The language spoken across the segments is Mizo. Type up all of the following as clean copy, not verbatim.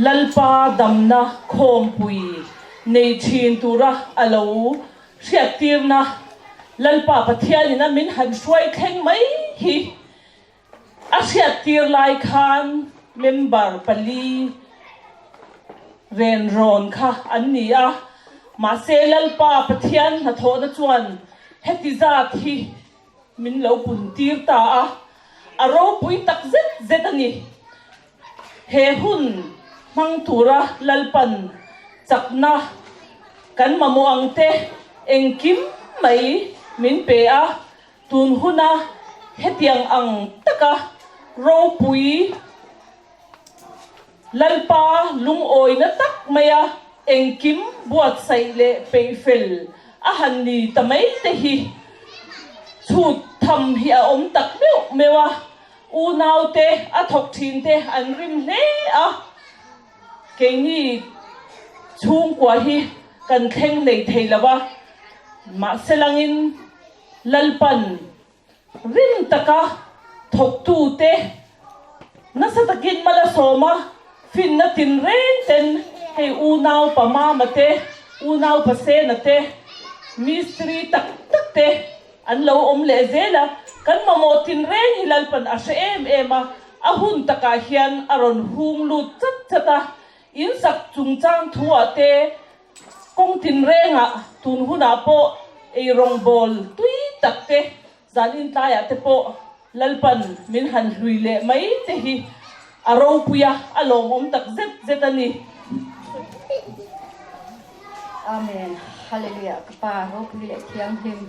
Lalpa damna khawmpui nei thin tura a lo hriattirna Lalpa Pathianin a min han hruai thleng mai hi a hriattir lai khan member pali renrawn kha an ni a, mahse Lalpa Pathian hnathawhna chuan heti zat hi min lo pun tir ta a, a ropui tak zet zet a ni. He hun hmang tura Lalpan chakna kan mamawh ang te engkim mai min pe a, tun huna hetiang ang taka ropui Lalpa lungawina tak maia engkim buatsaih leh peihfel a han ni ta mai te hi chhut tham hi a awm tak meuh meuh a, unaute a thawk thin te an rim hle a, keini chhungkua hi kan thleng hlei thei lo a, mahse langin Lalpan Rim taka thawktute nasa takin mal a sawm a, finna tinreng ten hei unau pa Mama te, unau pa Sena te, mistiri tak tak te an lo awm leh zel a, kan mamawh tinreng hi Lalpan a hre em em a, a hun takah hian a rawn hung lut chat chat a, insak chungchang thuah te, Kawng tinrengah tun hunah pawh ei rawngbâwl tui tak te, zan intlaiah te pawh Lalpan min han hlui leh mai te hi a ropui a, a lawmawm tak zet zet a ni. Amen. Hallelujah. Ka Pa ropui leh thianghlim.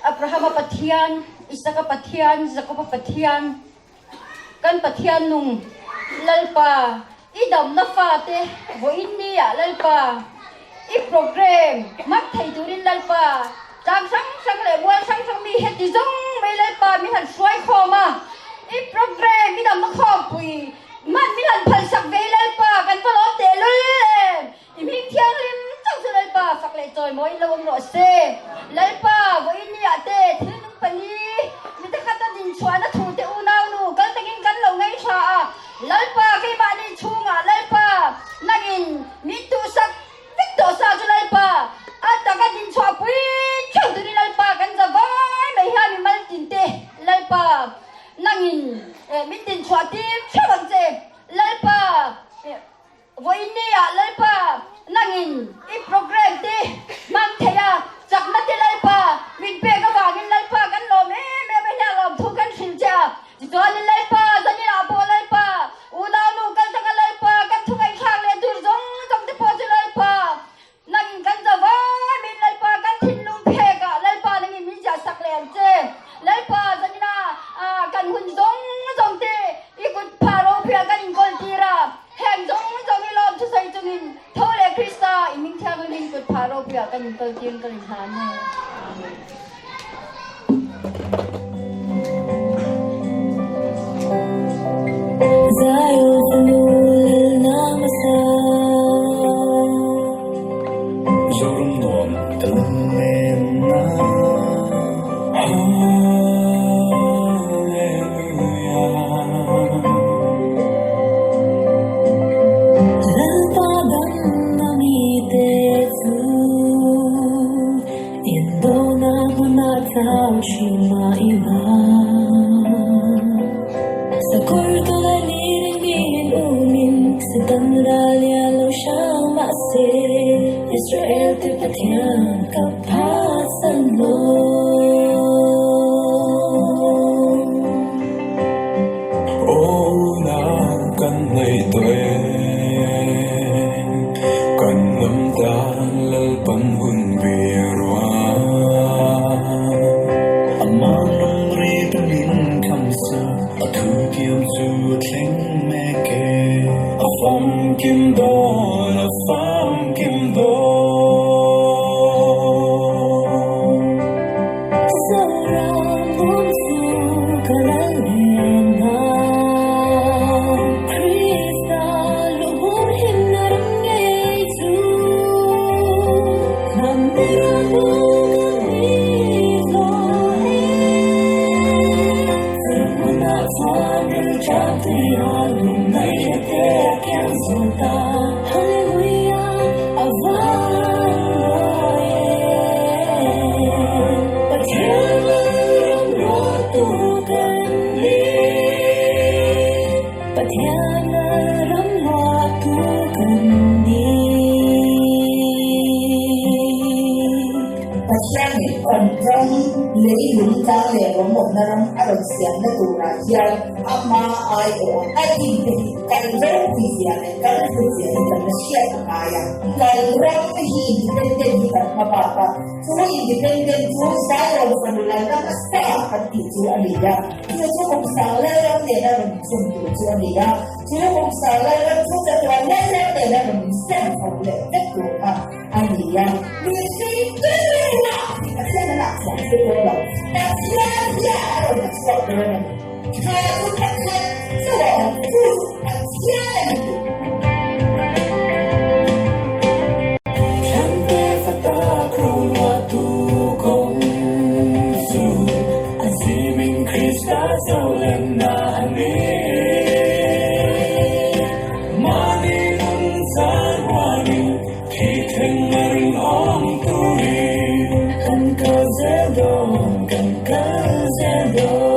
Abrahama Pathian, Isaka Pathian, Jakoba Pathian, Kan Pathian nung, Lalpa, i damna fate vawiin nia Lalpa, i program hmang thei turin Lalpa, tlang hrang hrang leh mual hrang hrang mi heti zawng mai Lalpa min han hruai khawm a, i program i damna khawmpui hman min han phalsak ve Lalpa, kan va lawm tehlul em! I hming thianghlim chauh chu Lalpa fak leh chawimawiin lo awm rawh se. Lalpa, vawiin ni ah te thil nung pali mi takhat a din chhuahna thu te unaunu kal takin kan lo ngaihthla a. Lalpa, keimahni chhungah Lalpa, nangin min tuhsak vek tawh sa chu Lalpa, a taka din chhuahpui theuh turin Lalpa kan za vai mai hian mi mal tin te Lalpa, nangin min din chhuah tir theuh ang che. Lalpa. Vawiin ni ah Lalpa nangin i program te hmang thei a, chakna te Lalpa min pek avangin Lalpa kan lawm em em a hian lawmthu kan hrilh che a, tichuanin Lalpa zanin ah pawh Lalpa unaunu kal tanga Lalpa kan thu ngaihthlak leh tur zawng zawng te pawh chu Lalpa Nangin kan za vai min Lalpa kan thinlung phek ah Lalpa nangin min ziah sak leh ang che. Lalpa zanina kan hun zawng zawng te i kut phah ropui ah kan inkawl tir a, heng zawng zawng i lawm thusawi chungin tho leh Krista i hming thianghlimin kut phah ropui ah kan inkawl tir in ka rin hlan e. Amen. Zoram nuam ka lunglen na. Lalpa dam na mite chu Indona hmunah chau thin mah ila, Sakawr tawlai lirin miin umin Satan ral ia lo hrang mahse, Israel te Pathian ka phatsan lo. Aw unau kan nei tawh e, kan hnam tan Lalpan hun ve ruah. Amah ramri ta min khamsa, a thu thiam chu a thleng mek e. A famkim dawn, a famkim dawn. Zoram hmun chu ka lal nen a, Krista luhum himna ram ngei chu. Hnam ber a bu kan ni zawh e. Chu hmunah chuan rilṭam tui a lung ngaih a te a kiang zo ta. Lalpan ram leilung tlang leh rawng awmna ram a rawn siamna turah hian ama aiawh a dinte hi kan ropuizia leh kan hlutzia hi kan la hriat a ngai a. Kan ram hi independent hi kan hma bak a, chu independent chu Zion fanu Lalram a sa kan tih chu a ni a, chu chu kum sang Lalram nena rawn inchhun tur chu a ni a, chu kum sang Lalram chu chatuan Lalram nena rawn insem chho leh vek tur kha a ni a. Mihring tumah hi Pathian a lak chhuah thei dawn lo, Pathian hian a rawn la chhuak dawn a ni. Tha chu pakhat chauh a awm, chu chu Pathian a ni tih. Thlan te fata kro tu kong chu a ziming Krista zolenna a ni. Mahni nun zar huanin thi thleng a rinawm turin kan kal zel dawn, kan kal zel dawn.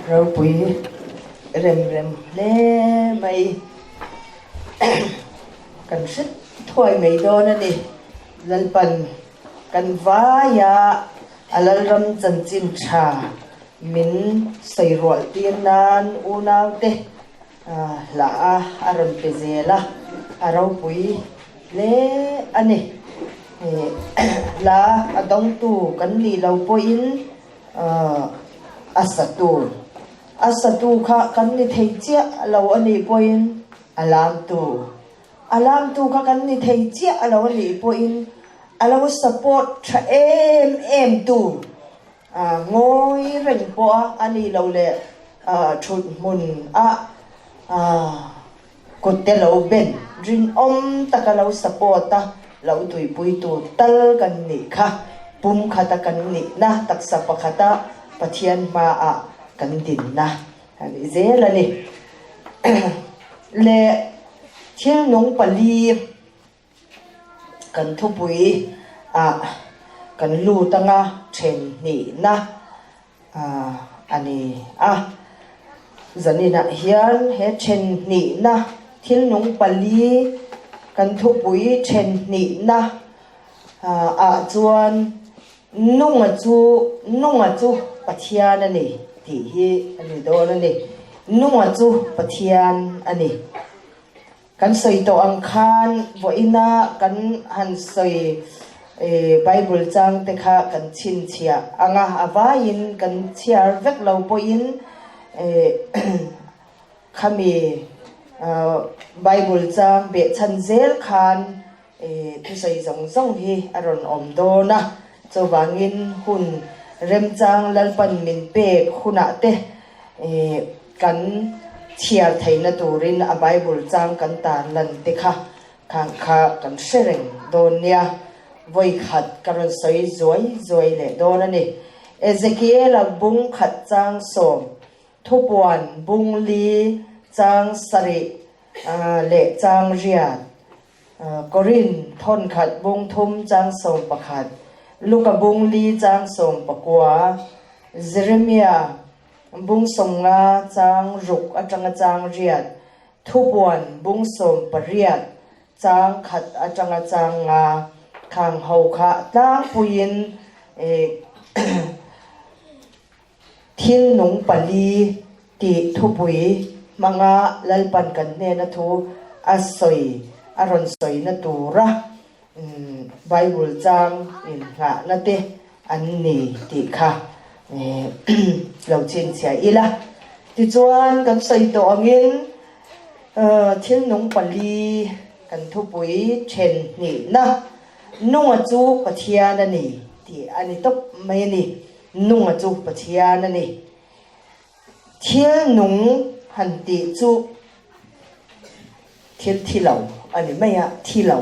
Ropui rem rem hle mai. Kan hre thuai mai dawn a ni. Lalpan kan vaia a Lalram chanchin tha min sawi rual tir nan unaute hla a a rawn pe zel a, a ropui hle a ni. Hla a dawngtu kan nih lo pawhin a satu a satu kha kan ni thei chiah lo a nih pawhin a lamtu a lamtu kha kan ni thei chiah lo a nih pawhin a lo support tha em em tu ngawi reng pawh a a nih loh leh thut hmun a kut te lo ben rinawm taka lo support a lo tuipuitu tal kan nih kha pumkhata kan nihna taksa pakhata Pathian hmaah kan dinna a ni zel a ni. Le thil nung pali kan thupui ah kan lut anga then hnihna a ni a. Zaninah hian he then hnihna thil nung pali kan thupui then hnihna ah chuan Nunga chu Nunga chu Pathian a ni tih hi a ni dawn a ni. Nunga chu Pathian a ni. Kan sawi tawh ang khan vawiina kan han sawi Bible chang te kha kan chhinchhiah ang a, a vaiin kan chhiar vek lo pawhin khami Bible chang behchhan zel khan thusawi zawng zawng hi a rawn awm dawn a, chuvangin hun remchang Lalpan min pek hunah te Kan chhiar theihna turin a Bible chang kan tar lan te kha khang kha kan hre reng dawn nia. Vawi khat ka rawn sawi zuai zuai leh dawn a ni. Ezekiela bung khat chang sawm, Thupuan bung li chang sarih leh chang riat, Korin thawnkhat bung thum chang 11, Luka bung li chang 19, Jeremia bung 50 chang ruk atanga chang riat, Thupuan bung 18 chang khat atanga chang nga khang ho kha tlangpuiin Thil nung pali tih thupui hmanga Lalpan kan hnena thu a sawi a rawn sawina tura Bible chang inngahna te an ni tih kha lo chhinchhiah ila. Tichuan kan sawi tawh angin thil nung pali kan thupui then hnihna nunga chu Pathian a ni tih a ni tawp mai a ni. Nunga chu Pathian a ni. Thil nung han tih chu thil thi lo a ni mai a, thi lo.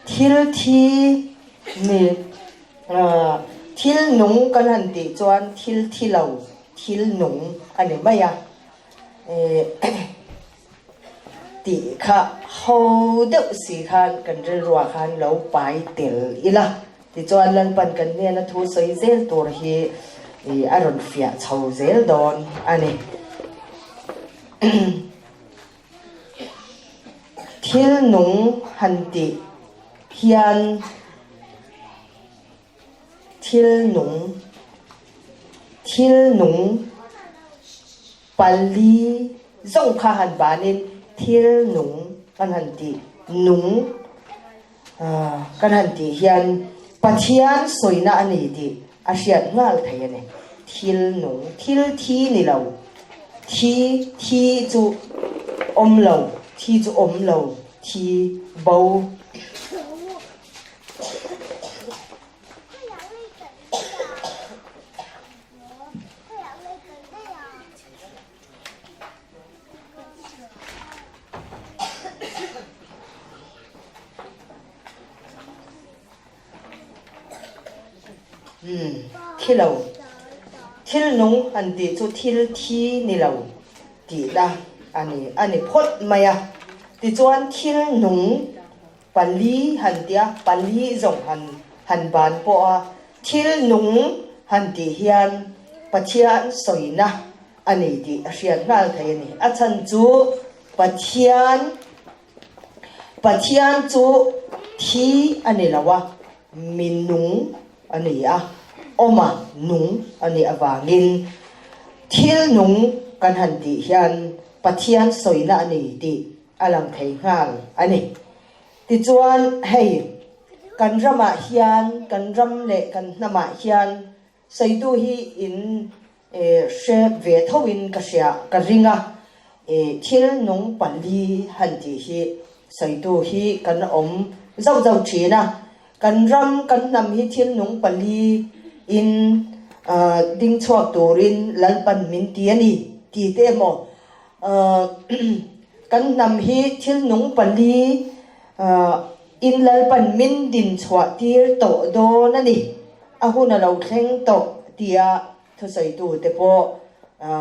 Thil thi ni, thil nung kan han tih chuan thil thi lo, thil nung a ni mai a. Tih kha ho deuh si khan kan rilruah khan lo pai tel ila. Tichuan Lalpan kan hnena thu sawi zel tur hi a rawn fiah chho zel dawn a ni. Thil nung han tih hian thil nung thil nung Pali zong kha han banin thil nung kan han ti nung kan han tih hian Pathian sawina a ni tih a hriat nghal thei a ni. Thil nung, thil thi ni lo, thi thi chu awm lo, thi chu awm lo, thi bo. Thi lo. Thil nung han tih chu thil thi ni lo tihna a ni a ni phawt mai a. Tichuan thil nung Pali han tia, pali zawng han han ban pawh a, thil nung han tih hian Pathian sawina a ni tih a hriat nghal thei a ni. A chhan chu Pathian Pathian chu thi a ni lo a, mi nung a ni a, awma nung a nih avangin thil nung kan han tih hian Pathian sawina a ni tih a lang thei nghal a ni. Tichuan, hei, kan ramah hian, kan ram leh kan hnamah hian sawitu hi in hre ve thoin ka hria, ka ring a, thil nung pali han tih hi sawitu hi kan awm zauh zauh thin a. Kan ram, kan hnam hi thil nung pali in ding chhuak turin Lalpan min ti a ni ti te emaw, Kan hnam hi thil nung pali in Lalpan min din chhuah tir tawh dawn a ni. A hun a lo thleng tawh tia thusawitu te pawh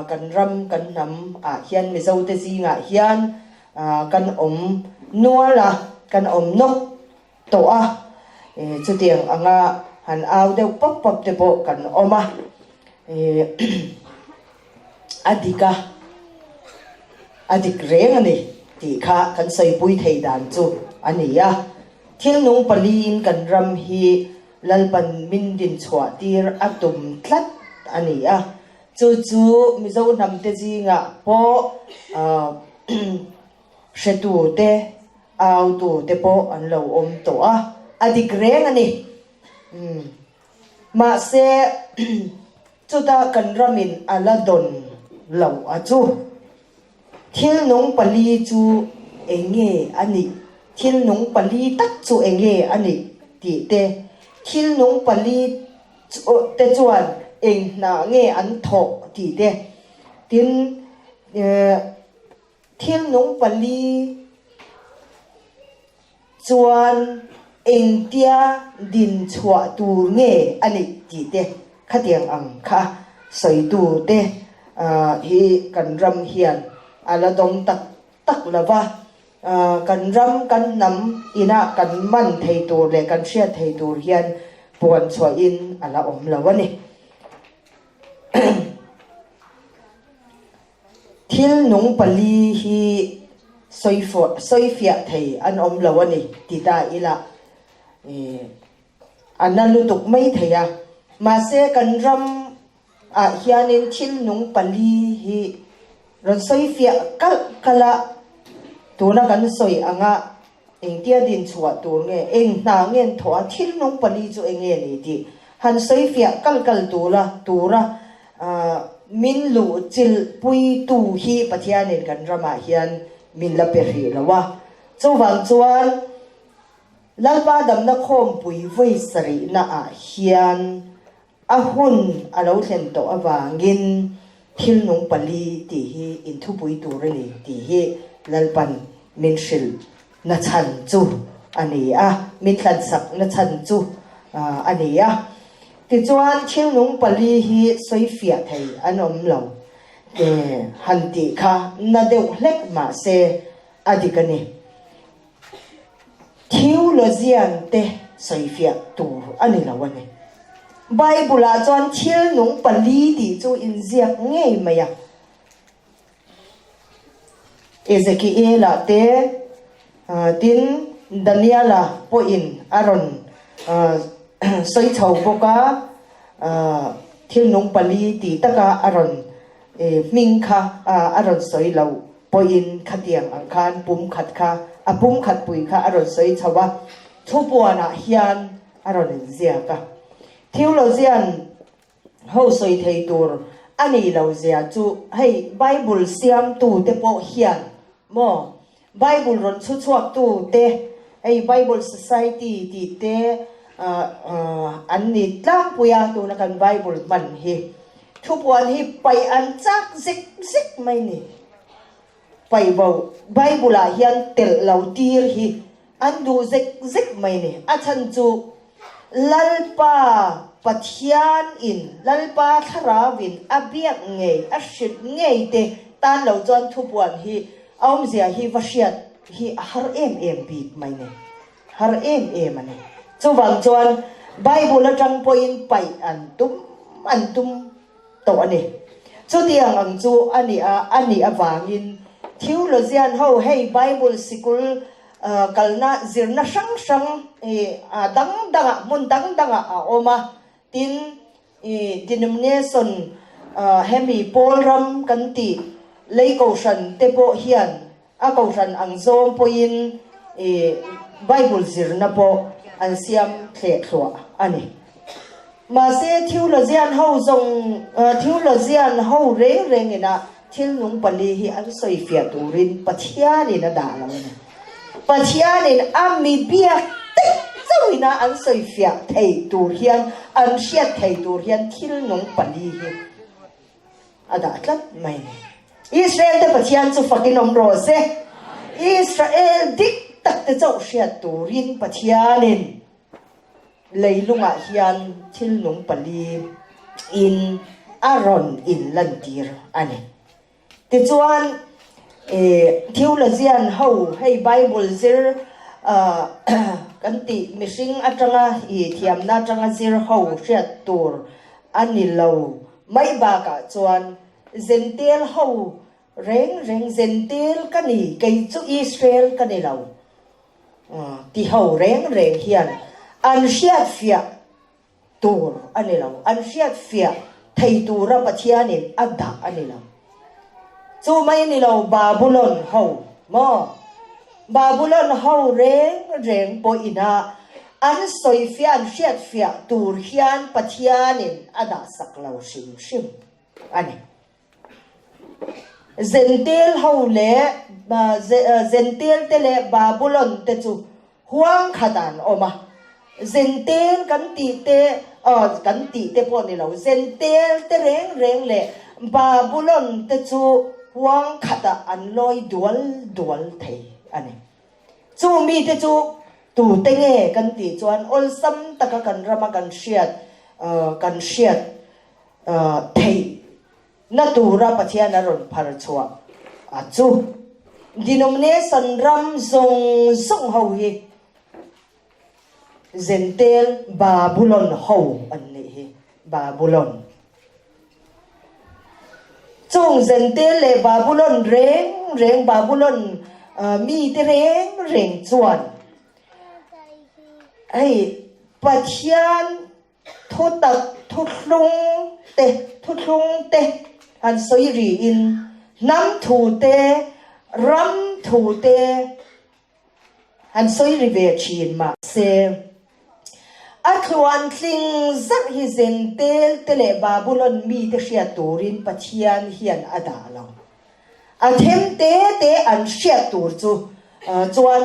kan ram kan hnam ah hian Mizo te zingah hian kan awm nual a, kan awm nawk tawh a. Chutiang anga han au deuh pawp pawp te pawh kan awm a. A dik a, a dik reng a ni tih kha kan sawipui thei dan chu a ni a. Thil nung paliin kan ram hi Lalpan min din chhuah tir a tum tlat a ni a. Chu chu Mizo hnamte zingah pawh hretute, autute pawh an lo awm tawh a, a dik reng a ni. Mahse, chuta kan ramin a la dawn lo a chu. Thil nung pali chu eng nge a nih? Thil nung pali tak chu eng nge a nih? tih te, thil nung pali te chuan eng hna nge an thawh tih te, tin, thil nung pali chuan. Engtia din chhuah tur nge a nih tih te khatiang ang kha sawitu te hi kan ram hian a la dawng tak tak lo va. Kan ram kan hnam ina kan man thei tur leh kan hriat thei tur hian puan chhuahin a la awm lo a ni. Thil nung pali hi sawifiah thei an awm lo a ni ti ta ila a na lutuk mai thei a. Mahse kan ram ah hianin thil nung pali hi rawn sawifiah kalh kalh a, tuna kan sawi anga engtia din chhuah tur nge, eng hna nge an thawh a, thil nung pali chu eng nge ni tih han sawifiah kalh kalh tura tura min luh chilh pui tu hi Pathianin kan ramah hian min la pe hrih lo a. Chuvang chuan Lalpa damna khawmpui vawi sarihna ah hian A hun a lo thlen tawh avangin thil nung pali tih hi inthupui tur a ni tih hi Lalpan min hrilh na chhan chu a ni a, min hlansak na chhan chu a ni a. Tichuan thil nung pali hi sawifiah thei an awm lo han tih kha na deuh hlek mahse a dik a ni. Theologian te sawifiah tur a ni lo a ni. Bible ah chuan thil nung pali tih chu inziak ngei mai a. Ezekiel-a te tin Daniel-a pawhin a rawn sawi chho bawk a, thil nung pali tih taka a rawn hming kha a rawn sawi lo pawhin khatiang ang khan pumkhat kha a pumkhat pui kha a rawn sawi chho a, thupuanah hian a rawn inziak a. Theologian ho sawi thei tur a nih lo zia chu hei Bible siamtu te pawh hian maw Bible rawn chhu chhuaktu te hei Bible Society tih te an ni tlangpui a tuna kan Bible hman hi thupuan hi paih an chak zek zek mai ni. Paih bo Bible ah hian telh lo tir hi an duh zek zek mai ni. A chhan chu Lalpa Pathian in Lalpa Thlarau in a biak ngei a hrilh ngei te tan lo chuan thupuan hi A awmzia hi va hriat hi a har em em bik mai ni. Har em em a ni. Chuvang chuan Bible atang pawhin paih an tum an tum tawh a ni. Chutiang ang chu a nih a, a nih avangin theologian ho hei Bible sikul kalna zirna hrang hrang a dang dangah hmun dang dangah a awm a, tin I denomination hemi pawl ram kan tih lei kohhran te pawh hian a kohhran ang zawng pawhin i Bible zirna pawh an siam thleh thluah a ni. Mahse theologian ho zawng theologian ho reng rengin a thil nung pali hi an sawifiah turin Pathianin a dah lo a ni. Pathianin a mi biak tek chauhin a an sawifiah thei tur hian, an hriat thei tur hian thil nung pali hi a dah tlat mai a ni. Israel te Pathian chu fakin awm rawh se. Israel dik tak te chauh hriat turin Pathianin leilungah hian thil nung pali in a rawn inlantir a ni. Tichuan, theologian ho hei Bible zir kan tih mihring atanga i thiamna atanga zir ho hriat tur a ni lo mai bakah chuan Gentile ho reng reng Gentile ka ni kei chu Israel ka ni lo ti ho reng reng hian an hriatfiah tur a ni lo. An hriat fiah thei tura Pathianin a dah a ni lo. Chu mai a ni lo, Babulon ho maw? Babulon ho reng reng pawhina an sawi fiah, an hriat fiah tur hian Pathianin a dah sak lo hrim hrim a ni. Zentel ho leh Zentel te leh Babulon te chu huang khat ah an awm a. Zentel kan tih te kan tih te pawh ni lo, Zentel te reng reng leh Babulon te chu huang khat ah an lawi dual dual thei a ni. Chu mi te chu. Tute nge kan tih chuan awlsam taka kan rama kan hriat kan hriat theih na tura Pathian a rawn phar chhuah a chu denomination ram zawng zawng ho hi Zentel Babulon ho an nih hi Babulon. Chung Zentel leh Babulon reng reng Babulon mite reng reng chuan hei Pathian thutak thuthlung te thuthlung te han sawi riin hnam thu te ram thu te Han sawi ri ve thin mahse, a tluan tling zarh hi Zentel te leh Babulon mite hriat turin Pathian hian a dah lo. A them te te an hriat tur chu chuan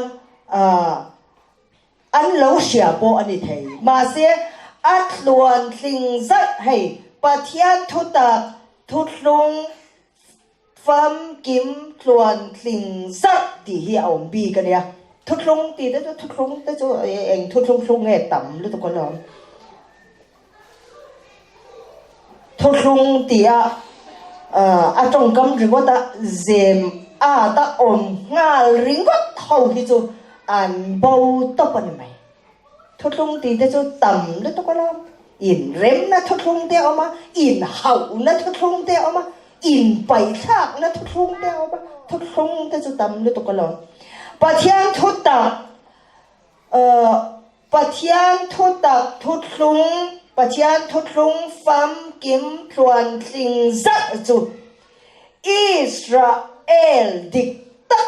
an lo hria pawh a ni thei. Mahse, a tluan tling zarh hei Pathian thutak thuthlung Famkim tluan tling zarh tih hi a awm bik a nia. Thuthlung tih te chu thuthlung te chu eng thuthlung thlung nge tam lutuk a lawm. Thuthlung tih a a tawngkam ringawt a zem at a awm nghal ringawt ho hi chu an bo tawp a ni mai. Thuthlung tih te chu tam lutuk a lawm. Inremna thuthlung te a awm a, inhauhna thuthlung te a awm a, inpaihthlakna thuthlung te a awm a, thuthlung te chu tam lutuk a lawm. Pathian thutak, Pathian thutak thuthlung, Pathian thuthlung famkim tluantling zarh chu Israel dik tak,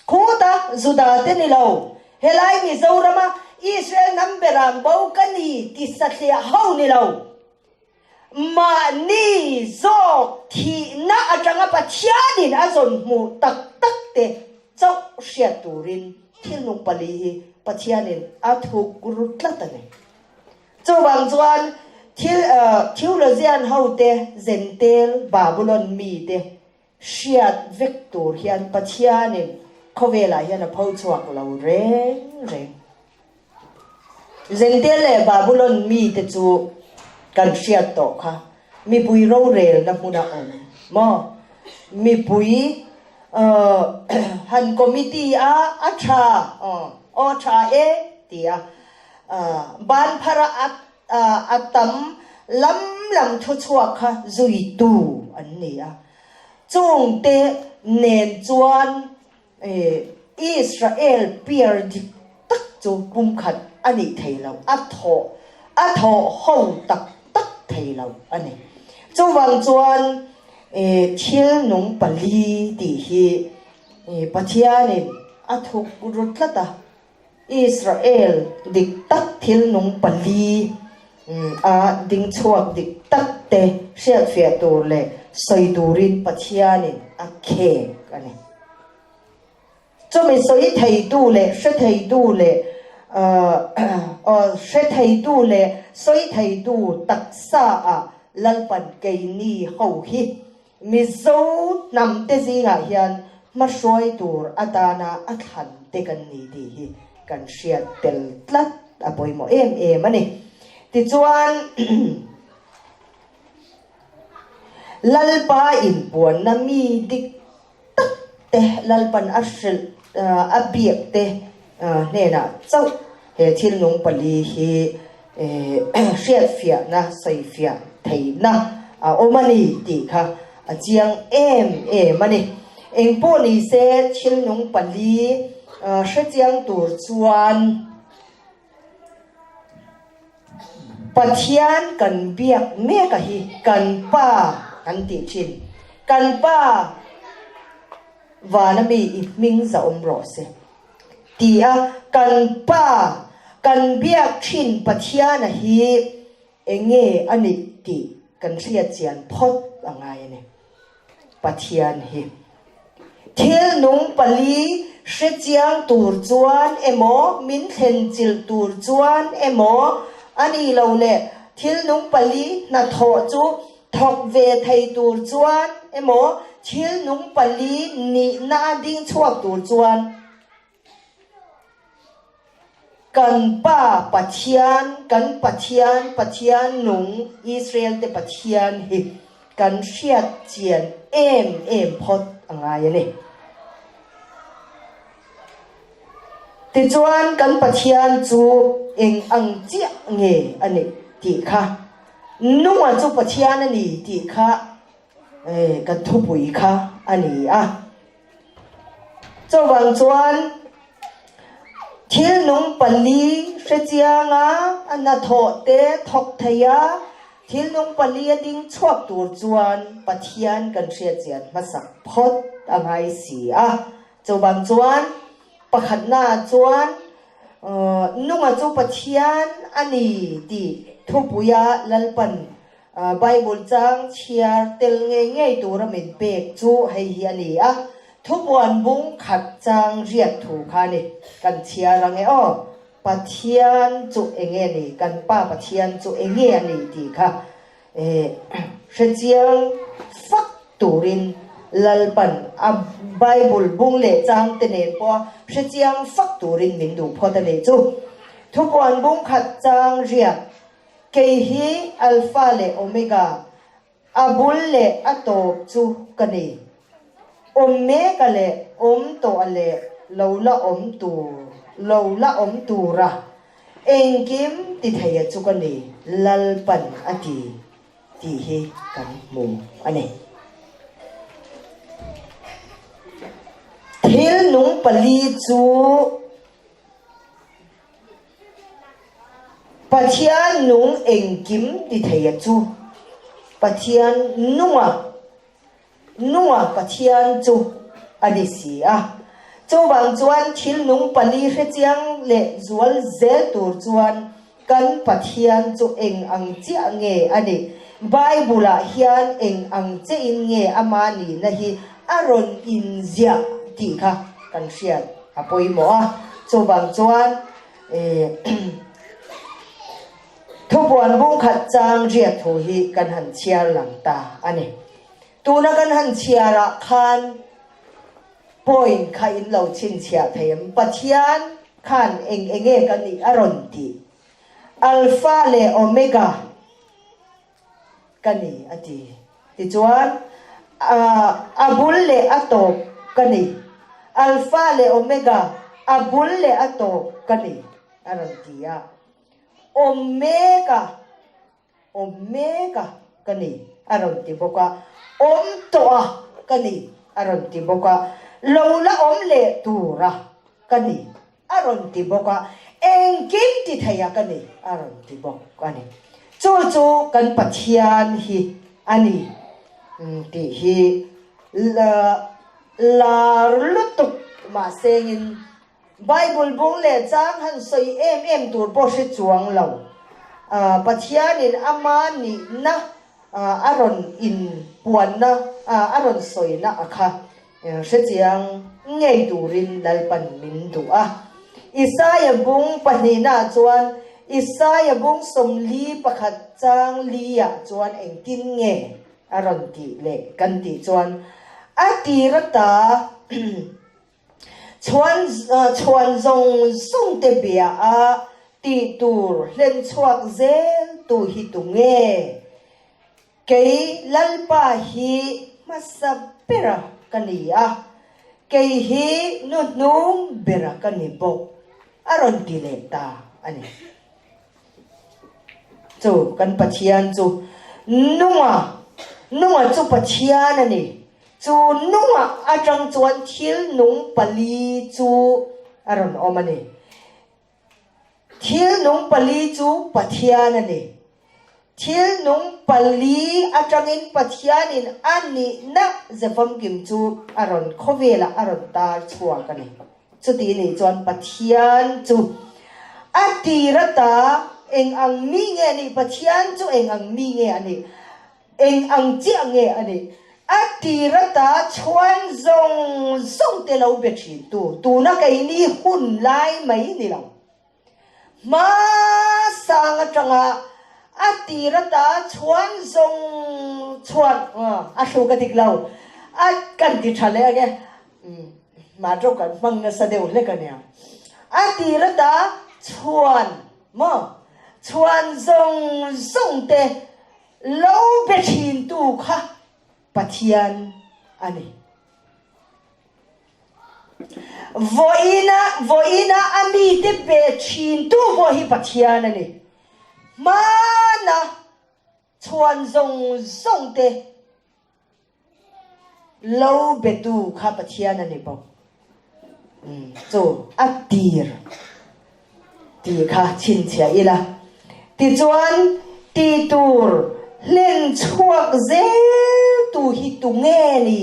Khuta Juda te ni lo, helai Mizorama Israel hnam beram bo ka ni ti sathliah ho ni lo. Mahni zawk thihna atanga Pathianin a zawn hmuh tak tak te chauh hriat turin thil nung pali hi Pathianin a thuk ru tlat a ni. Chuvang chuan thil theologian hote Zentel Babulon mite Hriat vek tur hian Pathianin khawvelah hian a pho chhuak lo reng reng. Zentel leh Babulon mite chu kan hriat tawh kha mipui rorelna hmuna awm maw? Mipui han committee a a tha aw tha e tia ban phara a A tam lam lam thuchhuak kha zuitu an ni a. Chungte nen chuan Israel piar dik tak chu pumkhat a nih thei lo, a thawh a thawh ho tak tak thei lo a ni. Chuvang chuan thil nung pali tih hi Pathianin a thuk ru tlat a. Israel dik tak thil nung pali a ding chhuak dik tak te hriatfiah tur leh sawi turin Pathianin a khek a ni. Chumi sawi theitu leh hre theitu leh hre theitu leh sawi theitu taksa ah Lalpan keini ho hi Mizo hnamte zingah hian hmahruai tur atana a thlan te kan ni tih hi kan hriat tel tlat a pawimawh em em a ni. Tichuan, Lalpa inpuanna mi dik tak te Lalpan a hrilh a biak te hnenah chauh he thil nung pali hi hriatfiahna sawifiah theihna a awm a ni tih kha a chiang em em a ni. Engpawh ni se thil nung pali hrechiang tur chuan Pathian kan biak mek a hi kan Pa kan tih thin. Kan Pa vana mi i hming za awm rawh se ti a kan Pa kan biak thin Pathiana hi enge a nih tih kan hriat chian phawt a ngai a ni. Pathian hi thil nung pali hre chiang tur chuan emaw, min thlen chilh tur chuan emaw a ni lo leh thil nung pali hnathawh chu thawk ve thei tur chuan emaw, thil nung pali nihna a ding chhuak tur chuan. Kan Pa Pathian, kan Pathian, Pathian nung, Israel-te Pathian hi kan hriat chian em em phawt a ngai a ni. Tichuan kan Pathian chu eng ang chiah nge a nih tih kha, nunga chu Pathian a ni tih kha kan thupui kha a ni a. Chuvang chuan thil nung pali hrechianga a hnathawh te thawk thei a, thil nung pali a ding chhuak tur chuan Pathian kan hriatchian hmasak phawt a ngai si a. Chuvang chuan pakhatnaah chuan nunga chu Pathian a ni tih thupuia Lalpan Bible chang chhiar tel ngei ngei tura min pek chu hei hi a ni a, thupuan bung khat chang riat thu kha a ni. Kan chhiar ang e aw, Pathian chu eng nge ni, kan Pa Pathian chu eng nge a ni tih kha hrechiang fak turin Lalpan a Bible bung leh chang te nen pawha hrechiang fak turin min duh phawt a nih chu. Thupuan bung khat chang riat Kei hi Alpha leh Omega, a bul leh a tawp chu ka ni. Awm meka leh awm tawh leh lo la awm tur, lo la awm tura engkim ti theia chu ka ni, Lalpan a ti, tih hi kan hmu a ni. Thil nung pali chu. Pathian nung engkim ti thei a chu Pathian nunga nunga Pathian chu a ni si a. Chuvang chuan thil nung pali hrechiang leh zual zel tur chuan kan Pathian chu eng ang chiah nge a nih? Bible-ah hian eng ang chiahin nge ama nihna hi a rawn inziah tih kha kan hriat a pawimawh a. Chuvang chuan Thupuan bung khat chang riat thu hi kan han chhiar lang ta a ni. Tuna kan han chhiarah khan point kha in lo chhinchhiah thei em? Pathian khan eng eng nge ka nih a rawn tih? Alpha leh Omega ka ni a ti. Tichuan, a bul leh a tawp ka ni. Alpha leh Omega, a bul leh a tawp ka ni, a rawn ti a. Omega, awm mek a ka ni, a rawn ti bawk a. Awm tawh a ka ni, a rawn ti bawk a. Lo la awm leh tur a ka ni, a rawn ti bawk a, engkim ti thei a ka ni a rawn ti bawk a ni. Chu chu kan Pathian hi a ni tih hi lar lutuk mahsengin Bible bung leh chang han sawi em em tur pawh hre chuang lo. Pathianin ama nihna a rawn inpuanna a rawn sawina a kha Hrechiang ngei turin Lalpan min duh a. Isaia bung pahnihnaah chuan Isaia bung 41 chang liah chuan engtin nge a rawn tih leh kan tih chuan a tir ata chhuan chhuan zawng zawng te bia a tih tur hlen chhuak zel tu hi tu nge? Kei Lalpa hi hmasa bera ka ni a, kei hi nu hnung bera ka ni bawk, a rawn ti leh ta a ni. Chu kan Pathian chu nunga, nunga chu Pathian a ni. Chu nunga atang chuan thil nung pali chu a rawn awm a ni. Thil nung pali chu Pathian a ni. Thil nung pali atangin Pathianin a nihna ze famkim chu a rawn khawvelah a rawn tar chhuak a ni. Chuti nih chuan Pathian chu a tir ata eng ang mi nge a nih? Pathian chu eng ang mi nge a nih? Eng ang chiah nge a nih? A tir ata chhuan zawng zawng te lo be thin tu, tuna keini hun lai mai ni lo. Hmasang atanga a tir ata chhuan zawng chhuan a hruk a dik lo, a kan ti tha leh ange, mahṭawk kan hmang nasa deuh hlek ania. A tir ata. Chhuan maw? Chhuan zawng zawng te lo be thintu kha Pathian a ni. Vawiina vawiina a mite be thintu pawh hi Pathian a ni. Hmana chhuan zawng zawng te Lo betu kha Pathian a ni bawk. Chu a tir tih kha chhinchhiah ila. Tichuan, ti tur hlen chhuak zel tu hi tu nge ni?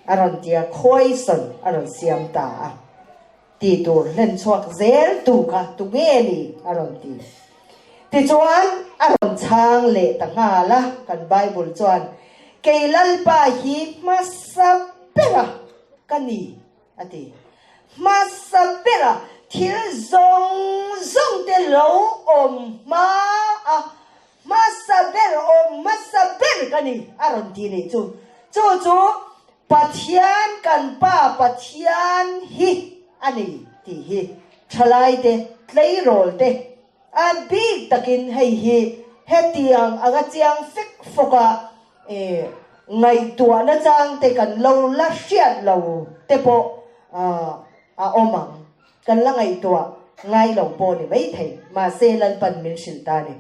A rawn ti a, khawisawn a rawn siam ta a. Ti tur hlen chhuak zel tu kha tu nge ni? A rawn ti. Tichuan, a rawn chhang leh ta nghal a, kan Bible chuan, Kei Lalpa hi hmasa bera ka ni, a ti. Hmasa bera thil zawng zawng te lo awm hma a, hmasa ber awm hmasa ber ka ni, a rawn ti nih chu. Chu chu Pathian kan Pa Pathian hi a ni tih hi thalaite, tleirawlte a bik takin hei hi hetiang anga chiang fek fawka ngaihtuahna changte kan lo la hriat lo te pawh a awm ang. Kan la ngaihtuah ngai lo pawh ni maithei, mahse Lalpan min hrilh ta a ni.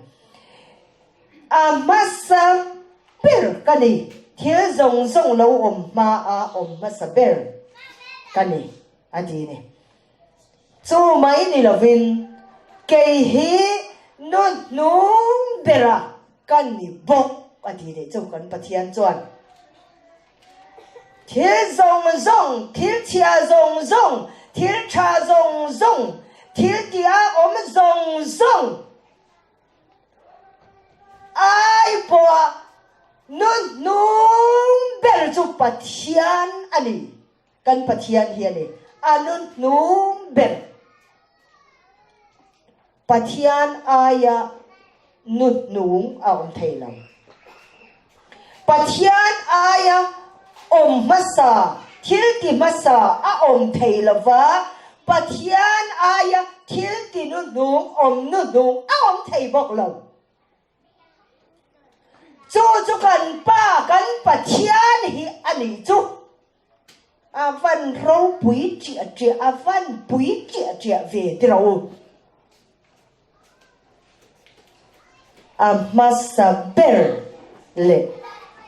A hmasa ber ka ni, thil zawng zawng lo awm hma a awm hmasa ber ka ni, a ti ni. Chu mai ni lovin kei hi nu hnung bera ka ni bawk, a ti leh chu kan Pathian chuan. Thil zawng zawng, thil chhia zawng zawng, thil tha zawng zawng, thil tia awm zawng zawng, Ai pawha nu hnung ber chu Pathian a ni. Kan Pathian hi a ni. A nu hnung ber. Pathian aia nu hnung a awm thei lo. Pathian aia awm hmasa, thil ti hmasa a awm thei lo va, Pathian aia thil ti nuhnung awm nuhnung a awm thei bawk lo. Chu chu kan Pa, kan Pathian hi a nih chu. A van ropui ṭiah ṭiah, a van pui ṭiah ṭiah ve ti rawh u. A hmasa ber leh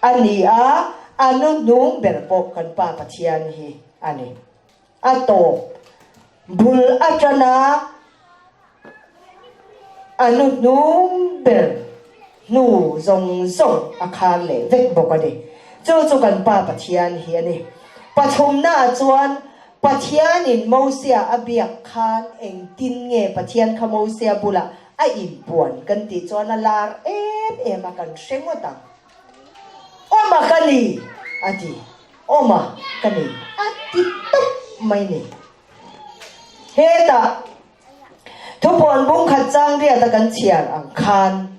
a ni a, a nuhnung ber pawh kan Pa Pathian hi a ni. A tawp bul atana a nuhnung ber hnu zawng zawng a khar leh vek bawk a ni. Chu chu kan Pa Pathian hi a ni. Pathumnaah chuan Pathianin Mosia a biak khan engtin nge Pathian kha Mosia bulah a inpuan kan tih chuan a lar em em a, kan hre ngawt ang. Awma ka ni a ti, awma ka ni a ti tawp mai ni. Hetah thupuan bungkhat chang riata kan chhiar ang khan,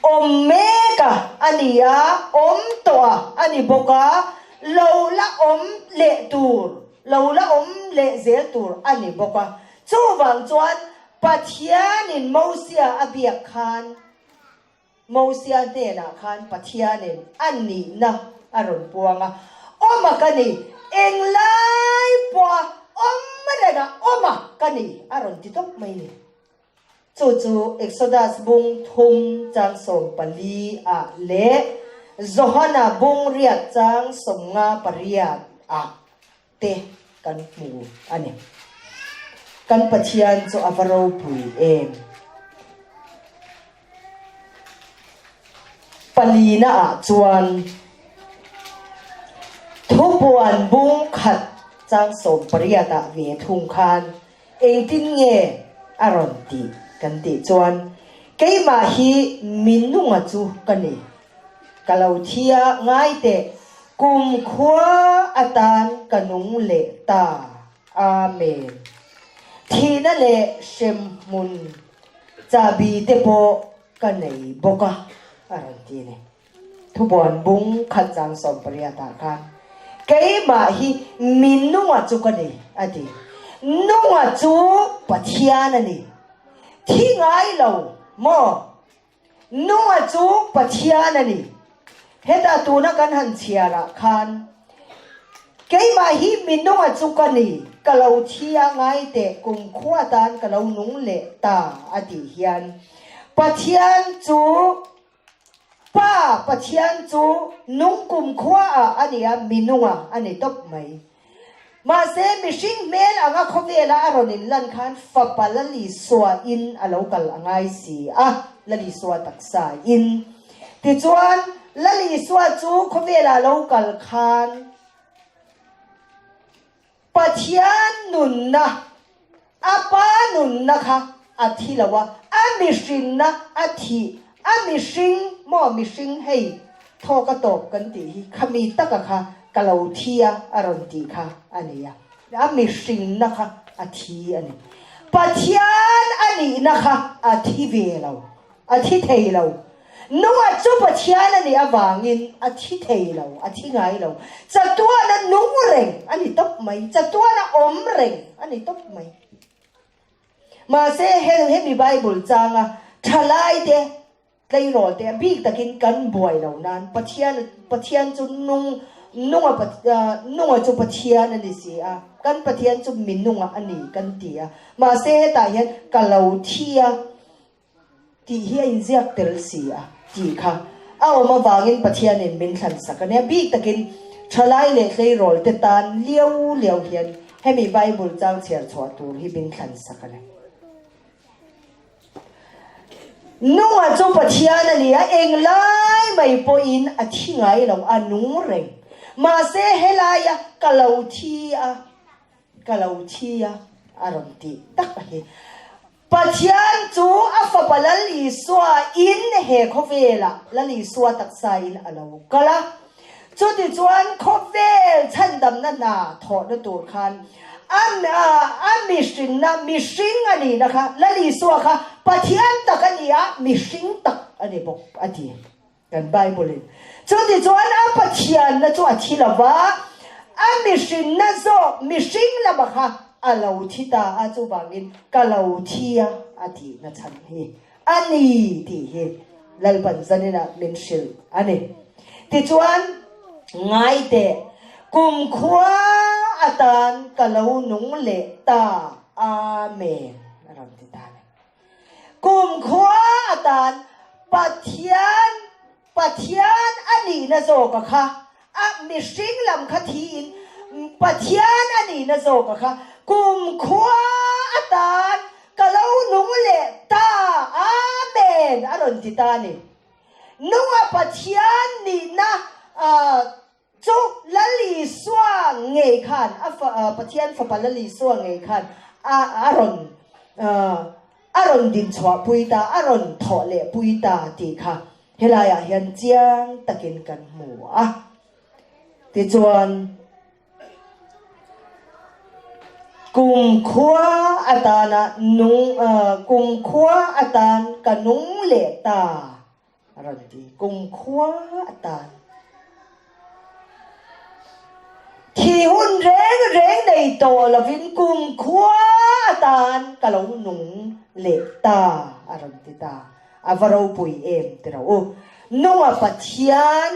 Awm mek a a ni a, awm tawh a a ni bawk a, lo la awm leh tur, lo la awm leh zel tur a ni bawk a. Chuvang chuan Pathianin Mosia a biak khan, Mosia hnenah khan Pathianin a nihna a rawn puang a, Awm a ka ni, englai pawha awm reng a, awm a ka ni a rawn ti tawp mai ni. Chu chu Exodus bung thum chang 14 ah leh Johana bung riat chang 58 ah te kan hmu a ni. Kan Pathian chu a va ropui em! Palina ah chuan thupuan bung khat chang 18 ah ve thung khan Engtin nge a rawn tih kan tih chuan keimah hi minunga chu ka ni. Ka lo thi a, ngai teh, kum khua atan ka nung leh ta. Amen. Thihna leh hremhmun chahbi te pawh ka nei bawk a, a rawn ti a ni. Thubuan bung khat chang 18 ah khan, Keimah hi minunga chu ka ni, a ti. Nunga chu Pathian a ni. Thi ngai lo maw? Nunga chu Pathian a ni. Heta tuna kan han chhiar ah khan keimah hi mi nunga chu ka ni, ka lo thi a ngai teh kumkhua tan ka lo nung leh ta a tih hian Pathian chu Pa Pathian chu nung kumkhua ah a ni a, mi nunga a ni tawp mai. Mahse mihring hmel anga khawvela a rawn inlan khan Fapa Lalisua in a lo kal a ngai si a, Lalisua taksa in. Tichuan, Lalisua chu khawvela a lo kal khan Pathian nunna, a Pa nunna kha a thi lo a, a mihrinna a thih, a mihring maw mihring hei thawk a tawp kan tih hi khami taka kha ka lo thi a a rawn tih kha a ni a, a mihrinna kha a thi a ni. Pathian a nihna kha a thi ve lo. A thi thei lo. Nunga chu Pathian a nih avangin a thi thei lo, a thi ngai lo. Chatuana nung reng a ni tawp mai, chatuana awm reng a ni tawp mai. Mahse, hel hemi Bible changa thalaite, tleirawlte a bik takin kan buai lo nan Pathian, Pathian chu nung, nunga, nunga chu Pathian a ni si a, kan Pathian chu mi nunga a ni kan ti a. Mahse, hetah hian ka lo thi a. Tih hi a inziak tel si a tih kha a awm avangin Pathianin min thlan sak a nia. Bik takin thalai leh tleirawl te tan liau liau hian hemi Bible chang chhiar chhuah tur hi min thlan sak a ni. Nunga chu Pathian a ni a, englai mai pawhin a thi ngai lo, a nung reng. Mahse helaia ka lo thi a, ka lo thi a a rawn tih tak a hi. Pathian chu a Fapa Lal Isua in he khawvelah Lal Isua taksa in a lo kal a. Chutichuan khawvel chhandamna hna thawhna tur khan a a mihrinna, mihring a nihna kha Lal Isua kha Pathian tak a ni a, mihring tak a ni bawk a ti. Kan Bible in chutichuan a Pathianna chu a thi lo va, a mihrinna zawk mihring lama kha a lo thi ta a, chuvangin ka lo thi a a tihna chhan hi a ni tih hi Lalpan zaninah min hrilh a ni. Tichuan, ngai teh, kumkhua atan ka lo nung leh ta, Amen a rawn ti ta a ni. Kumkhua atan Pathian Pathian a nihna zawka kha a mihring lam kha thiin Pathian a nihna zawka kha kumkhua atan ka lo nung leh ta Amen a rawn ti ta a ni. Nunga Pathian nihna Chu Lal Isua ngei khan, a Pathian Fapa Lal Isua ngei khan a a rawn a rawn dinchhuah pui ta, a rawn thawh leh pui ta tih kha helaiah hian chiang takin kan hmu a. Tichuan, kumkhua atana nung kumkhua atan ka nung leh ta. A rawn ti. Kumkhua atan. Thi hun reng reng nei tawh lovin kumkhua atan ka lo nung leh ta a rawn ti ta. A va ropui em ti ro u. Nunga Pathian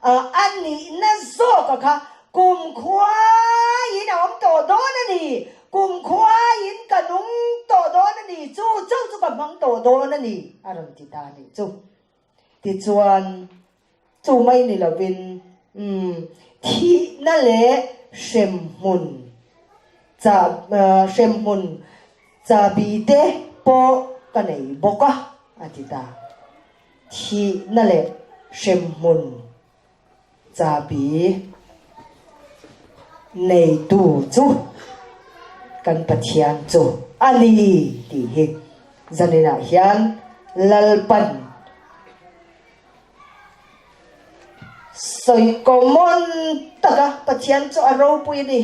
a nihna zawka kha kumkhua in a awm tawh dawn a ni. Kumkhua in ka nung tawh dawn a ni, chu chauh chu ka hmang tawh dawn a ni, a rawn ti ta a nih chu. Tichuan, chu mai ni lovin, umm, thihna leh hremhmun cha, hremhmun chabi te pawh ka nei bawk a, a ti ta. Thihna leh hremhmun Chabi neitu chu kan Pathian chu a ni tih hi zaninah hian Lalpan sawi common taka Pathian chu a ropui a ni,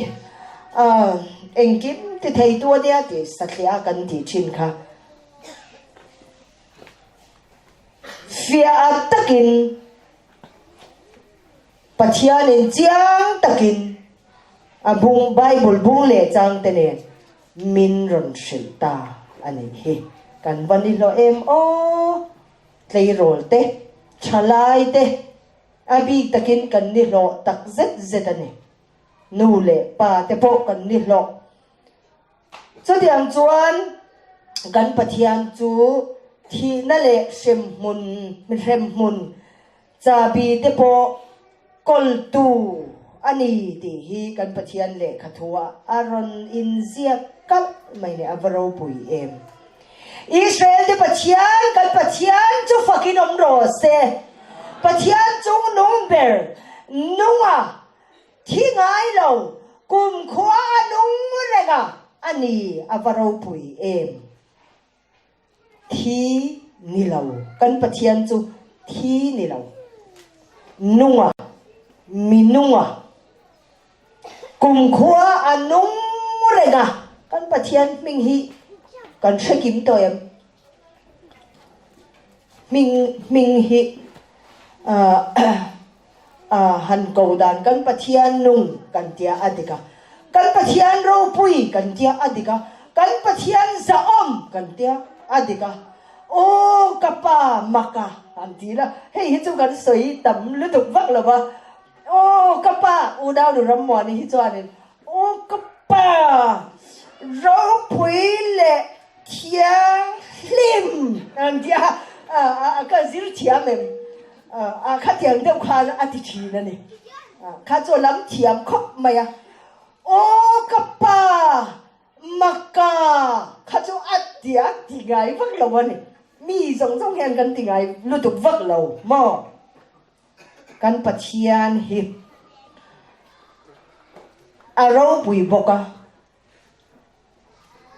engkim ti theitu a nia tih satliah kan tih thin kha. Fiah takin Pathianin chiang takin a bung Bible bung leh changte nen. min rawn hrilh ta a nih hi. Kan va ni hlawh em aw! Tleirawl te, thalai te a bik takin kan ni hlawh tak zet zet a ni. Nu leh pa te pawh kan ni hlawh. Chutiang chuan kan Pathian chu thihna leh hremhmun hremhmun chabi te pawh kawltu a ni tih hi kan Pathian lehkha thuah a rawn inziak kalh mai leh a va ropui em. Israel te Pathian kan Pathian chu fakin awm rawh se. Pathian chung nung ber nunga Thi ngai lo, kumkhua a nung reng a, a ni a va ropui em? Thi ni lo, kan Pathian chu thi ni lo, nung a, mi nung a, kumkhua a nung reng a, kan Pathian hming hi kan hre kim tawh em? Hming hming hi ah han ko dan kan Pathian nung kan tia a dik a, kan Pathian ropui kan tia a dik a, kan Pathian zahawm kan tia a dik a, aw ka pa maka han ti la, hei hi chu kan sawi tam lutuk vak lo va, aw ka pa unau nu Rammuani hi chuanin aw ka pa ropui leh Thianghlim an ti a, ka zir thiam em? A khatiang deuh khan a ti thin a ni. Kha chu a lam thiam khawp mai a. Aw ka pa, maka kha chu a ti a ti ngai vak lo a ni. Mi zawng zawng hian kan ti ngai lutuk vak lo maw? Kan Pathian hi a ropui bawk a.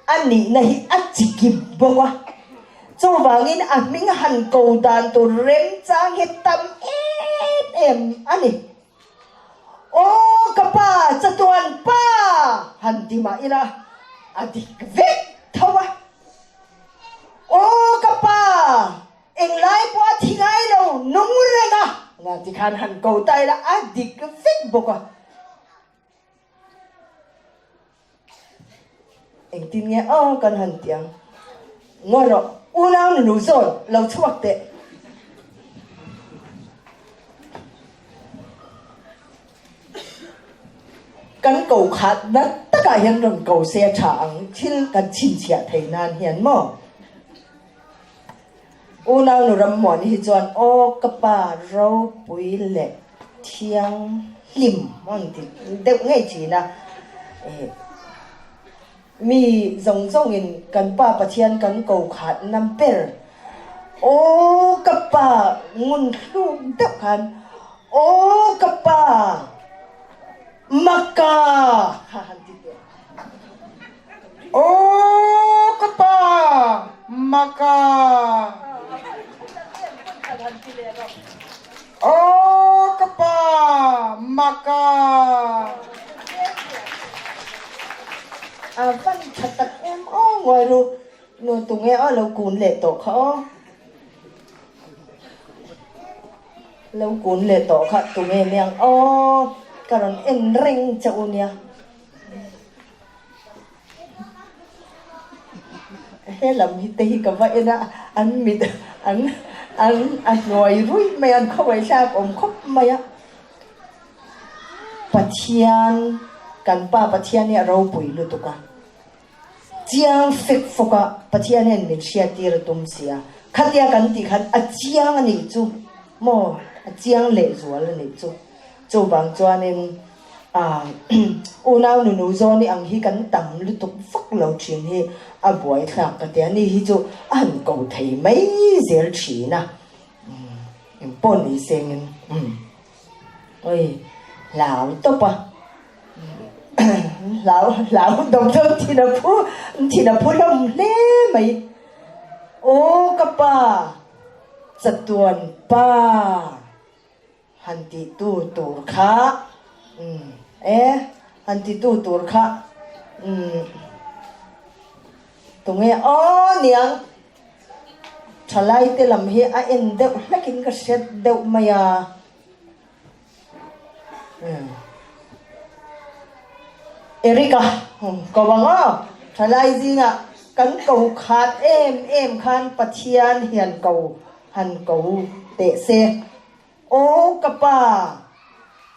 A nihna hi a chikip bawk a, chuvangin a hming han ko dan tur remchang hi tam em em a ni. Aw ka pa, chatuan pa han ti mah ila a dik vek tho a. Aw ka pa, englai pawh a thi ngai lo, nung reng a, tikhan han ko ta ila a dik vek bawk a. Engtin nge aw kan han ti ang? Ngaw rawh, unau nunu zawn lo chhuak teh. Kan ko khat na takah hian rawn ko se a tha ang, thil kan chhinchhiah thei nan hian maw? Unau nu Rammuani hi chuan aw ka pa ropui leh thianghlim a rawn ti deuh ngei thin a, mi zawng zawngin kan pa Pathian kan ko khat na ber aw ka pa ngun hluk deuh khan aw ka pa maka kha han ti teh. Aw ka pa maka. Aw ka pa maka. A van tha tak em aw ngawi ru nu tunge aw lo kun leh tawh kha aw lo kun leh tawh kha tunge niang aw ka rawn en reng che u nia. He lam hi te hi ka va en a, an mit an an a hnuai ruih mai a, an khawngaih thlak awm khawp mai a. Pathian kan Pa Pathian hi a ropui lutuk a, chiang fek fawk a Pathian hian min hriattir a tum si a, khatia kan tih khan a chiang a nih chu maw, a chiang lehzual a nih chu. Chuvang chuanin Unau nunu zawni ang hi kan tam lutuk vak lo thin hi a buaithlak ka ti a, ni hi chu a han ko thei mai zel thin a, engpawh ni sengin oi hlau tawp a, hlau hlau dawm dawm thin a phu thin a phu hlawm hle mai, aw ka pa chatuan pa. Han ti tu tur kha umm e han ti tu tur kha umm tunge aw niang thalai te lam hi a en deuh hlek in ka hriat deuh mai a umm Eric a ko ang aw. Thalai zingah kan ko khat em em khan Pathian hian ko han ko teh se. Aw ka pa,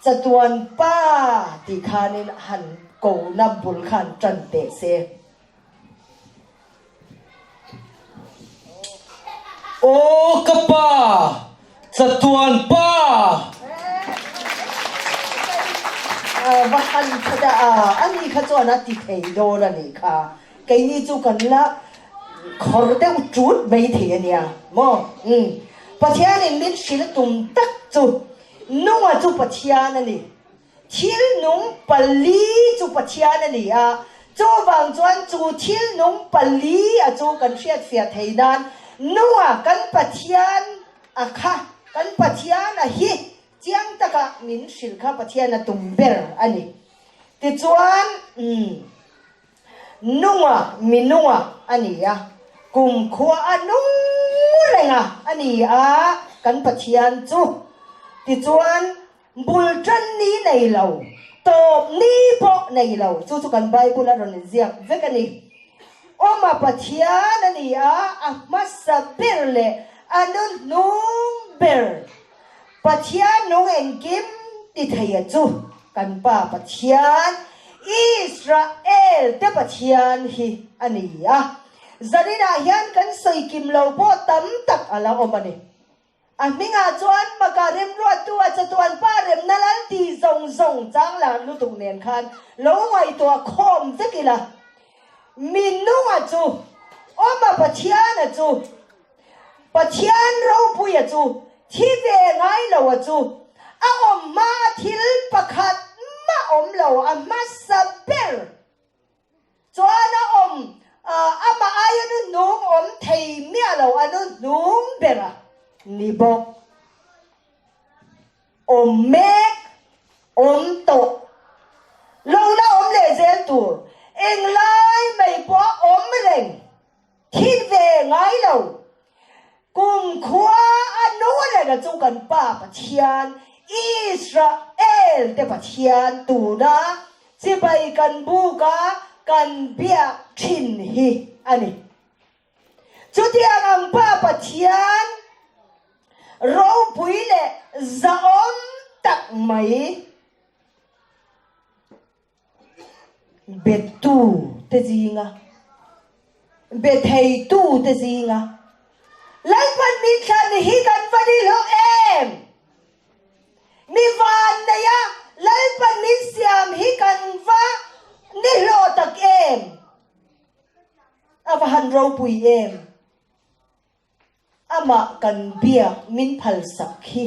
chatuan pa tih khanin han kona bul khan tan teh se. Aw ka pa, chatuan pa! Va han tha dah a, ani kha chuan a ti thei dawn a nih kha. Keini chu kan la khawr deuh ṭut mai thei a nia maw? Umm. Pathianin min hrilh tum tak chu Nunga chu Pathian a ni. Thil nung pali chu Pathian a ni a, chuvang chuan chu thil nung pali a chu kan hriatfiah thei nan Nunga kan Pathian a kha, kan Pathian a hi chiang taka min hrilh kha Pathian a tum ber a ni. Tichuan, umm. Nunga mi nunga a ni a, kumkhua a nung reng a a ni a, kan Pathian chu. Tichuan, bul tan ni nei lo, tawp ni pawh nei lo, chu chu kan Bible a rawn inziak vek a ni. Awma Pathian a ni a, a hmasa ber leh a nuhnung ber Pathian nung engkim ti theia chu kan Pa Pathian, Israel te Pathian hi a ni a. Zaninah hian kan sawi kim lo pawh tam tak a la awm a ni. A hmingah chuan Maka remruattu a chatuan Pa remna lal ti zawng zawng chang lar lutuk nen khan lo ngaihtuah khawm vek ila. Mi nunga chu, Awma Pathiana chu, Pathian ropuia chu thi ve ngai lo a chu a awm hma a thil pakhat mah awm lo a hmasa ber chuan a awm amah aia nu hnung awm thei miah lo a nu hnung ber a ni bawk. Awm mek, awm tawh, lo la awm leh zel tur englai mai pawh a awm reng. Thil ve ngai lo. Kum khua a nu reng a chu kan Pa Pathian, Israel te Pathian tuna chibai kan buk a kan biak thin hi a ni. Chutiang ang Pa Pathian ropui leh zahawm tak mai Betu te zinga, be theitu te zinga Lalpan min thlan hi kan va ni hlawh em? Mi van neia Lalpan min siam hi kan va ni hlawh tak em? A va han ropui em? Amah kan biak min phalsak hi,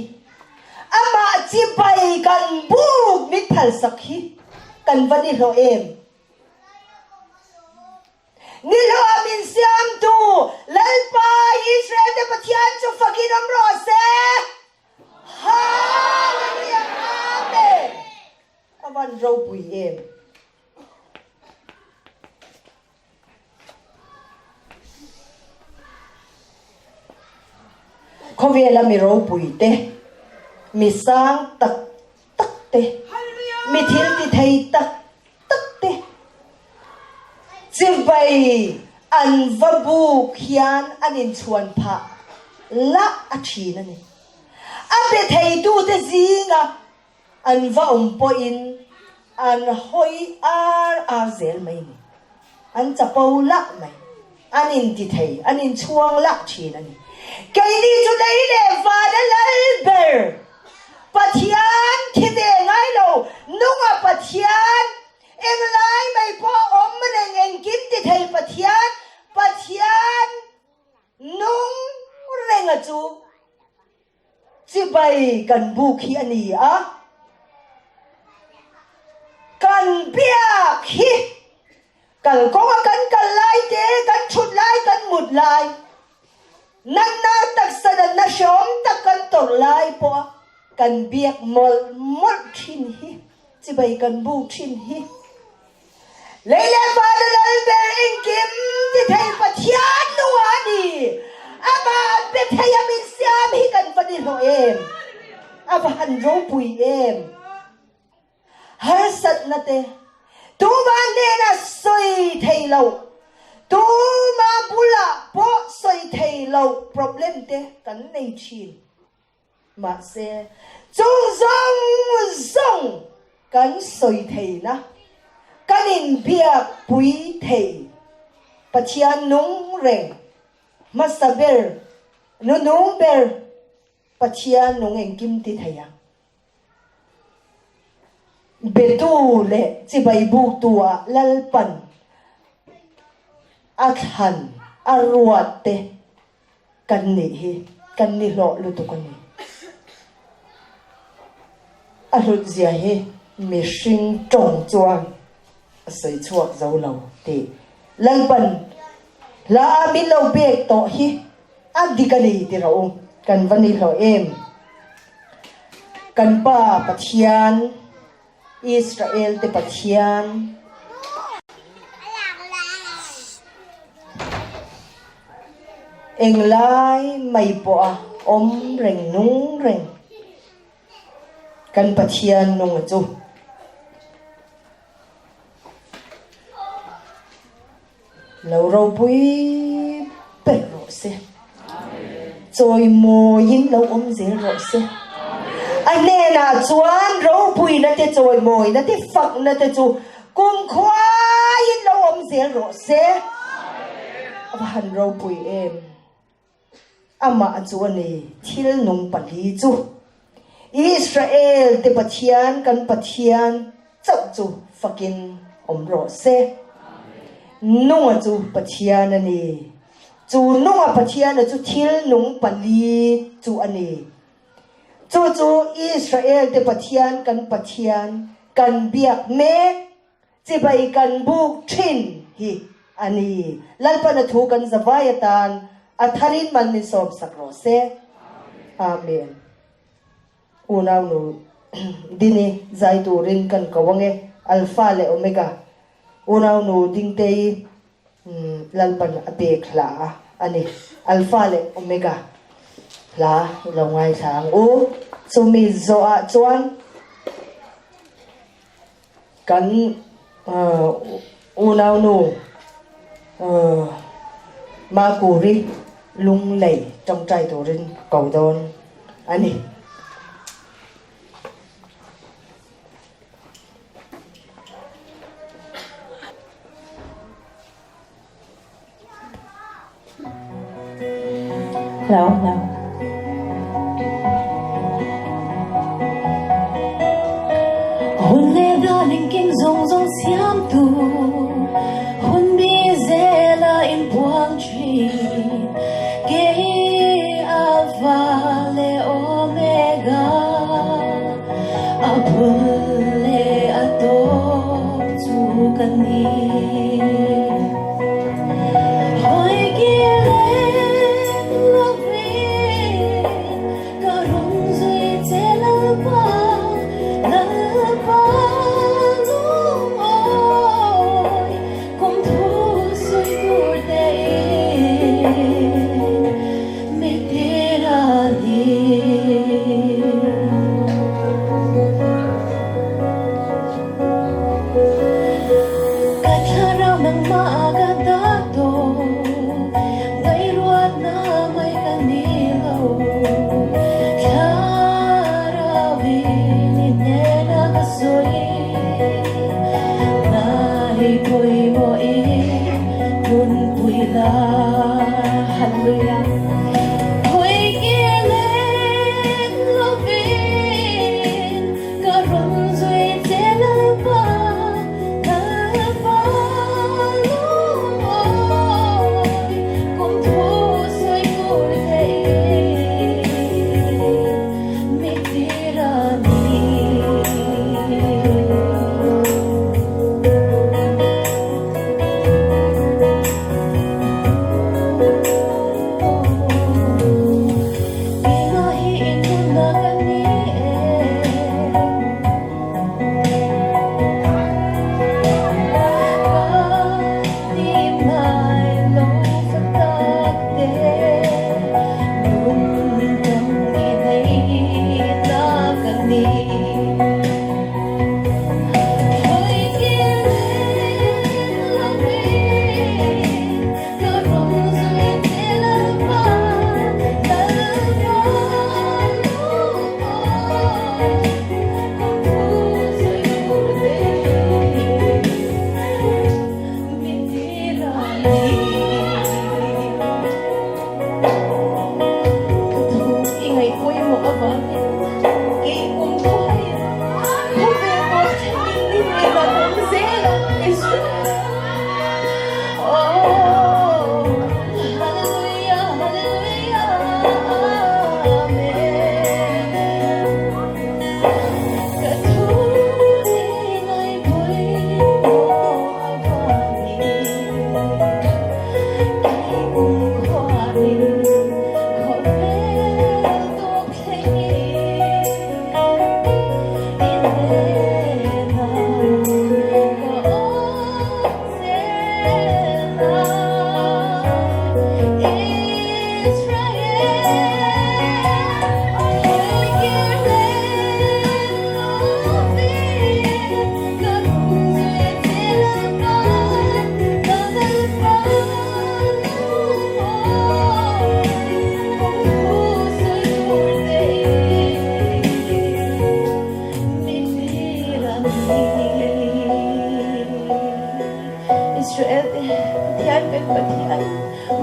amah chibai kan buk min phalsak hi kan va nihlawh em? Nihlawha min siamtu Lalpa Israel te Pathian chu fakin awm rawh se. Hallelujah Amen. A van ropui em? Khawvela mi ropui te, mi sang tak tak te, mi thil ti thei tak tak te chibai an va buk hian an inchhuan phah lah a thin a ni. A be theitute zinga An va awm pawhin an hawi ar ar zel mai ni. An chapo lah mai. An inti thei, an inchhuang lah thin a ni. Keini chu lei leh van a lal ber. Pathian thi ve ngai lo, nunga Pathian, englai mai pawh awm reng engkim ti thei Pathian, Pathian nung renga chu Chibai kan buk hi a ni a, kan biak hi kalkawnga kan kal lai te, kan thut lai, kan mut lai, natna taksa natna hreawm tak kan tawrh lai pawha kan biak mawlh mawlh thin hi chibai kan buk thin hi. Lei leh vana lal ber engkim ti thei Pathian nunga a ni. Amah an be thei a min siam hi kan va ni hlawh em? A va han ropui em? Harsatna te. Tuma hnena sawi thei loh, tuma bulah pawh sawi thei loh problem te kan nei thin. Mahse, chung zawng zawng kan sawi theihna, kan inbiak pui thei Pathian nung reng hmasa ber, nu nung ber Pathian nung engkim ti thei ang. Betu leh chibai buktu ah Lalpan a thlan a ruat te kan nih hi kan ni hlawh lutuk a ni. A hlut zia hi mihring tawng chuan a sawi chhuak zo lo tih Lalpan hla a min lo pek tawh hi a dik a ni ti rawh u, kan va ni hlawh em? Kan Pa Pathian, Israel te Pathian, Englai mai pawha awm reng nung reng kan Pathian nunga chu. Lo ropui ber rawh se. Chawimawiin lo awm zel rawh se. A hnenah chuan ropuina te chawimawina te fakna te chu kumkhuaiin lo awm zel rawh se. A va han ropui em! Amah chu a ni, thil nung pali chu. Israel te Pathian kan Pathian chauh chu fakin awm rawh se. Nunga chu Pathian a ni. Chu nunga Pathiana chu thil nung pali chu a ni. Chu chu Israel te Pathian kan Pathian kan biak mek Chibai kan buk thin hi a ni. Lalpan a thu kan zavai atan a tharin man min sawm sak rawh se. Amen. Unau nu Dini zai turin kan ko ange Alpha leh Omega. Unau nu Dingtei Lalpan a pek hla a ni. Alpha leh Omega hla i lo ngaithla ang u. Chumi zawhah chuan Kan unaunu Makuri lunglei tawngtai turin ko dawn a ni. Hello, hello. Hun leh dan engkim zawng zawng siam tu Hun bi zela inpuang thin Kei Alpha leh Omega A bul leh a tawp chu ka ni. Ka thlarau nangmah ka dah tawh, ngaihruatna mai ka ni lo. Thlarau in i hnena ka sawi, ngai pawimawh i nunpui la. Hallelujah. Ka rawn zui che Lalpa, Lalpa lungawi, kum thu sawi tur thei mi tir a ni.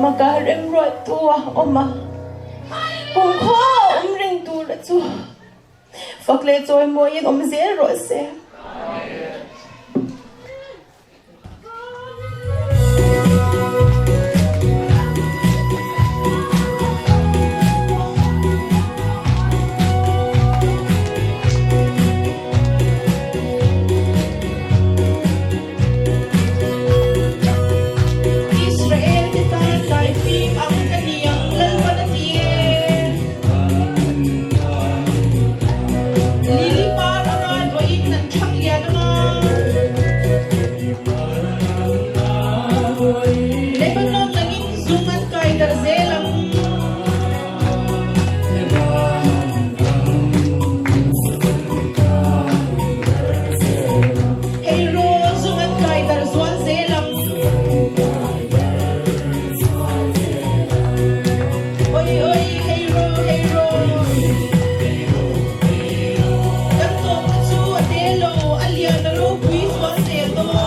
Maka remruattu a awm a, kumkhua a awm reng tura chu fak leh chawimawiin awm zel rawh se. Israel te tan daifim ang ka ni ang Lalpan a ti e. Lili par anga duahin an thlang lian anga. Lebanon langin zung an kai darh zel ang. Hei rawl zung an kai darh zual zel ang. Oi oi hei raw hei raw. Kan tawpna chu a te lo, a lian a ropui zual zel dawn.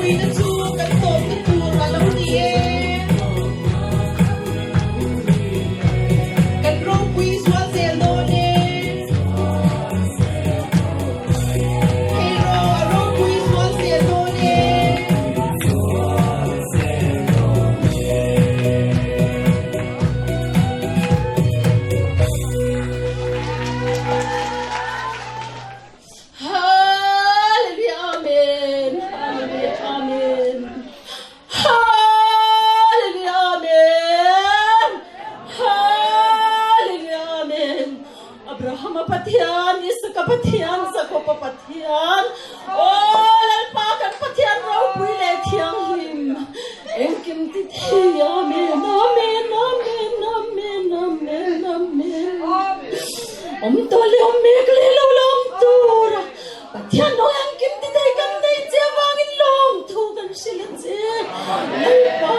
Ropuina chu kan tawpna tur a lo ni e. Kan ropui zual zel dawn e. Hei ro a ropui zual zel dawn e. Hallelujah Amen Hallelujah Amen Hallelujah Amen Hallelujah Amen Abrahama Pathian Isaka Pathian Jakoba Pathian Aw Lalpa kan Pathian ropui leh thianghlim engkim ti thei Amen Amen Amen Amen Amen Amen Awm tawh leh awm mek leh lo la awm tur a Pathian rawng engkim ti thei kan nei che avangin lawmthu kan hrilh a che. Lalpa,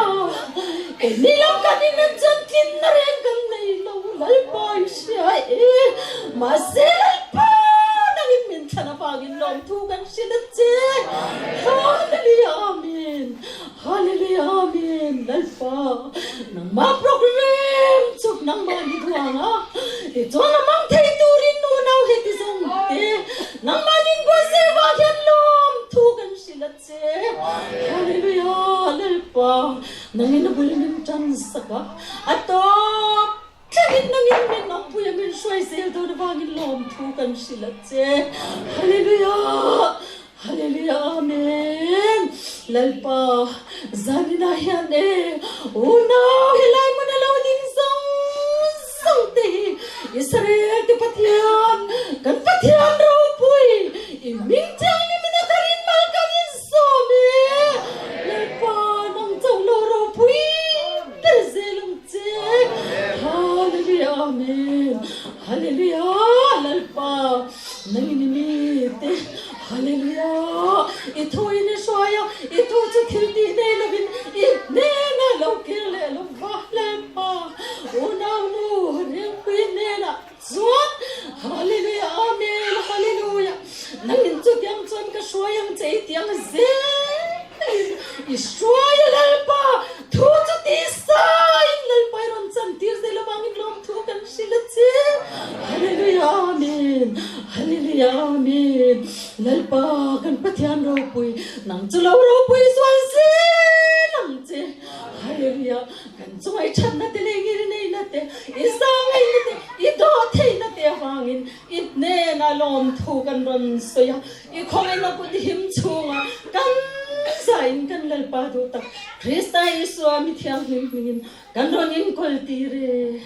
keini lam kan in chuan tlinna reng kan nei lo Lalpa i hria e. Mahse Lalpa nangin min thlan avangin lawmthu kan hrilh a che. Hallelujah Amen. Hallelujah Amen. Lalpa nangmah program chu nangmah ni duang a tichuan a mang thei turin unau heti zawng te nangmah nin buatsaih vang hian lawmthu kan hrilh a che. Hallelujah Lalpa nangin a bul min tan sak a a tawp thlengin nangin min awmpui a min hruai zel dawn avangin lawmthu kan hrilh a che. Hallelujah Hallelujah Amen Lalpa zaninah hian e unau helai hmun a lo ding zawng zawng te hi Israel te Pathian kan Pathian ropui i hming thianghlim in a tharin mal kan insawm e Lalpa nang chauh lo ropui ber zel ang che Hallelujah Amen Hallelujah Lalpa Nangin i mite, Hallelujah! I thu in i hruai a, i thu chu thil tih nei lovin i hnenah lo kir leh lo va Lalpa, unau nu Ringpui hnenah chuan, Hallelujah, Amen, Hallelujah! Nangin chutiang chuan ka hruai ang che i tiang zelin i hruai a Lalpa, thu chu tisain Lalpa i rawn chantir zel avangin lawmthu kan hrilh a che. Hallelujah Amen Hallelujah Amen Lalpa kan Pathian ropui nang chu lo ropui zual zel ang che Hallelujah kan chunga i thatna te leh ngir neihna te i zangaihna te i dawh theihna te avangin i hnenah lawmthu kan rawn sawi a i khawngaihna kut him chhunga kan zain kan Lalpa duh tak Krista Isua mi thianghlim hmingin kan rawn inkawl tir e.